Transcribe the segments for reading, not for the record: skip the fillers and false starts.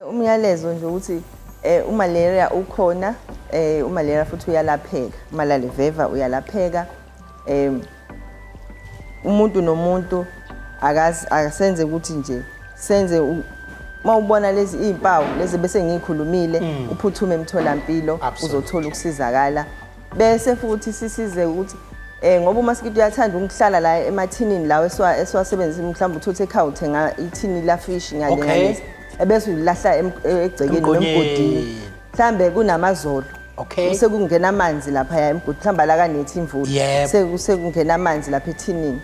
Umyalezo nje ukuthi umalaria ukhona, umalaria futhi uyalapheka, umalaleveva uyalapheka. Umuntu nomuntu akasenze ukuthi nje senze uma ubona lezi iy'mpawu lezi bese ngiyikhulumile, uphuthume emtholampilo, uzothola ukusizakala. Bese futhi sisize ukuthi ngoba umasikiti uyathanda ukuhlala la emathinini lawo esiwasebenzisa, mhlawumbe uthuthe ekhaya uthenga ithini la fish ngale ngalezi, ebese ulahla egcekeni noma emgodini, mhlambe kunamazolo, sekungena amanzi lapha ya emgodini, mhlawumbe alakanethi imvula, sekungena amanzi lapha ethinini.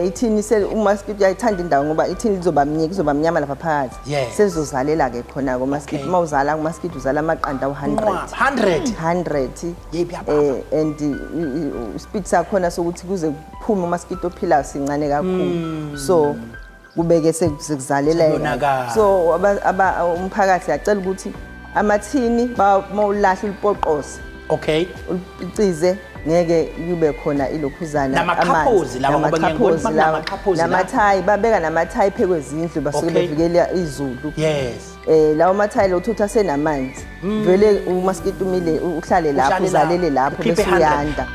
Ithini umasikiti uyayithanda indawo ngoba ithini lizoba mnyiki, lizoba mnyama lapha phakathi, selizozalela ke khona ke umasikiti. Uma uzala umasikiti uzala amaqanda awu-100. 100? 100. Yephi ababa? And speed sakhona sokuthi kuze kuphume umasikiti ophilayo sincane kakhulu, so kubeke sekuzalela. Sekuyonakala. So umphakathi yacela ukuthi amathini mawulahla ulipoqose, ulicize, ngeke kube khona ilokhuzana. Namaqhaphozi lawa, ngoba ngiyangibona Namaqhaphozi lawa, kunamaqhaphozi la. Namathayi, babeka namathayi phekwezindlu, basuke bevikela izulu. Lawo mathayi lo uthutha senamanzi, vele umasikiti umile, uhlale lapho, Uhlale uzalele lapho, ukhiphe bese 100. Uyanda.